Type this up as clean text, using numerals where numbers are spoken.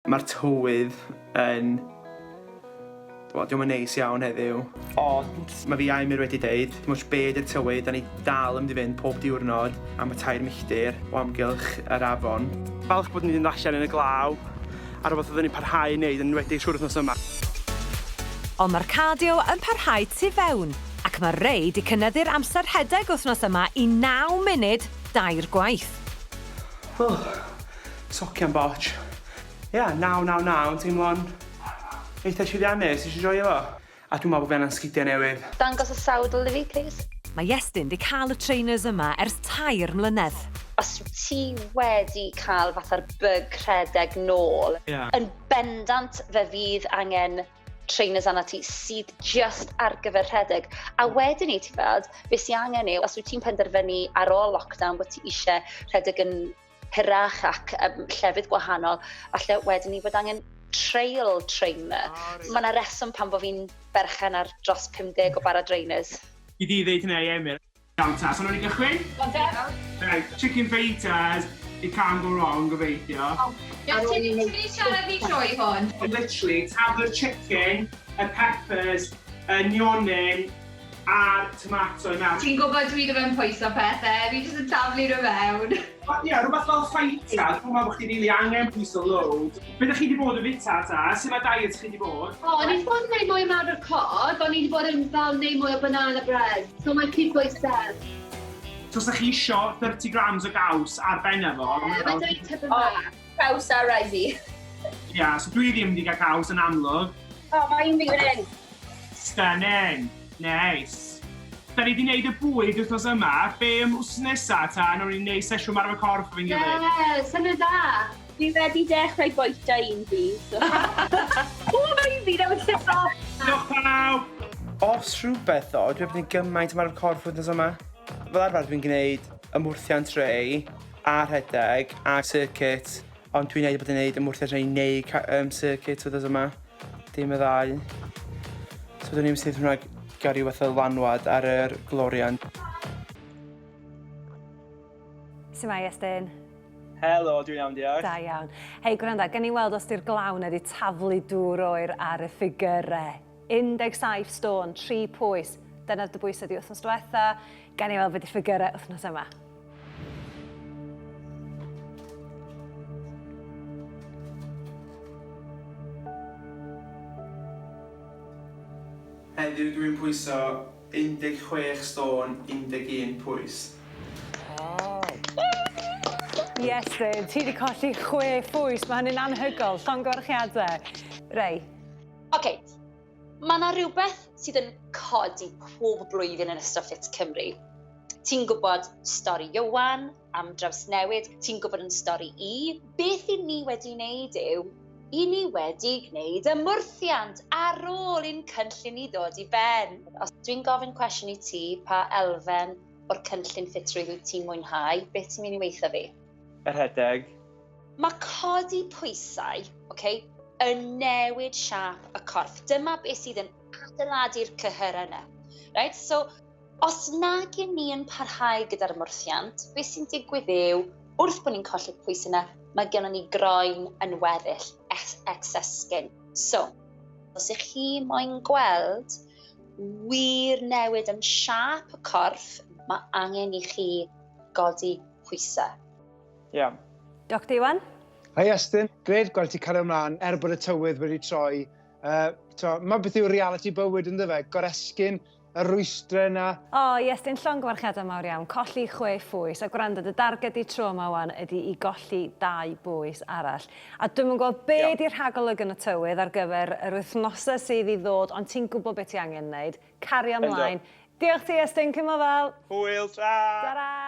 Mae'r tywydd yn... Wel, dio'm yn neis iawn heddiw. Ond mae fi a Emyr wedi deud, dim ots be 'di'r tywydd, da ni dal yn mynd i fynd pob diwrnod am y tair milltir o amgylch yr afon. Falch bod ni 'di mynd allan yn y glaw, a rhywbeth fyddwn ni'n parhau i wneud yn enwedig trwy'r wythnos yma. Ond mae'r cardio yn parhau tu fewn, ac mae Ray 'di cynyddu'r amser rhedeg wythnos yma i naw munud dair gwaith. O, socian botch. Ia, 999 yn teimlo'n eitha llwyddiannus, nes i joio fo. A dwi'n meddwl bod fi angen sgidiau newydd. Dangos y sawdl i fi, plîs. Mae Iestyn 'di cael y trainers yma ers tair mlynedd. Os wyt ti wedi cael fatha'r bug rhedeg nôl, yn bendant fe fydd angen trainers arna ti sydd just ar gyfer rhedeg. A wedyn ni, ti'n gweld, be sy angen yw, os wyt ti'n penderfynu ar ôl lockdown bod ti eisiau rhedeg yn hirach ac um, llefydd gwahanol, falle wedyn ni bod angen trail trainer. Oh, right. Mae yna reswm pan bod fi'n berchen ar dros 50 o bara drainers. I di ddeud hynna i Emyr. Iawn ta, so nawn ni gychwyn? Go on te. Right, chicken fajitas, you can't go wrong gobeithio. Iawn, ti'n mynd i siarad fi trwy hwn? Literally, taflu'r chicken, y peppers, y nionyn, a'r tomato i mewn. Ti'n gwybod dwi ddim yn pwyso pethe, fi jyst yn taflu nhw mewn. Ie, rhywbeth fel fajita, dwi'n meddwl bod chi rili angen pwyso loads. Be dych chi 'di bod yn fita ta? Sut mae diet chi 'di bod? O, o'n i 'di bod yn neud mwy o ymarfer corff, o'n i 'di bod yn fel neud mwy o banana bread, so mae'n cydbwysedd. So os 'da chi isio 30 grams o gaws ar ben efo... Ie, mae'n dweud tipyn bach. Caws ar rai fi. Ia, so dwi ddim wedi cael caws yn amlwg. O, mae un fi fan hyn. Stunning. Nice. Da ni wedi gwneud y bwyd wythnos yma. Be am wsos nesa ta? Nawn ni wneud sesiwn marfer corff efo'n gilydd. Ie, syniad da. Fi wedi dechrau bwyta un fi. So. o, mae un fi newydd llithro. Diolch pawb! Os rhywbeth ddo, dwi heb wneud gymaint ymarfer corff wythnos yma. Fel arfer dwi'n gwneud ymwrthiant rei a rhedeg a circuit, ond dwi'n neud bod yn neud ymwrthiant rei neu um, circuit wythnos yma. Dim y ddau. So dwi'n i'n sydd hwnna gael rhyw fath o lanwad ar yr glorian. Shwmae Iestyn? Helo, dwi'n iawn, diolch. Da iawn. Hei, gwranda, gen i weld os di'r glaw na wedi taflu dŵr oer ar y ffigyrau. 17 stôn, 3 pwys. Dyna dy bwysau di wythnos diwetha. Gen i weld beth di ffigyrau wythnos yma. Heddiw dwi'n pwyso 16 stôn 11 pwys. Iestyn, ti 'di colli chwe phwys, mae hynny'n anhygoel, llongyfarchiadau. Ray. Oce, mae yna rhywbeth sydd yn codi pob blwyddyn yn ystod Ffit Cymru. Ti'n gwybod stori Iwan am drawsnewid, ti'n gwybod yn stori i. Beth i ni wedi wneud yw, i ni wedi gwneud ymwrthiant ar ôl i'n cynllun i ddod i ben. Os dwi'n gofyn cwestiwn i ti, pa elfen o'r cynllun ffitrwydd wyt ti'n mwynhau, beth ti'n mynd i weithio fi? Y rhedeg. Mae codi pwysau, okay, yn newid siâp y corff. Dyma beth sydd yn adeiladu'r cyhyrau yna. Right? So, os nag y'n ni yn parhau gyda'r ymwrthiant, beth sy'n digwydd yw, wrth bod ni'n colli'r pwysau yna, mae gennym ni groen yn weddill, excess skin. So, os ych chi moyn gweld wir newid yn siâp y corff, mae angen i chi godi pwysau. Ie. Yeah. Doctor Iwan? Hi Estyn, gred gweld ti cario ymlaen er bod y tywydd wedi troi. Uh, to, mae beth yw reality bywyd ynddo fe, goresgyn y rwystrau yna. O, oh, Iestyn, llongyfarchiadau mawr iawn. Colli chwe phwys, a gwrando, dy darged i tro yma wan ydy i golli dau bwys arall. A dwi'm yn gwybod be yeah. di'r rhagolygon y tywydd ar gyfer yr wythnosau sydd i ddod, ond ti'n gwybod beth ti angen wneud. Cario ymlaen. Diolch ti, Iestyn, cymofal. Hwyl, tra! Ta-ra!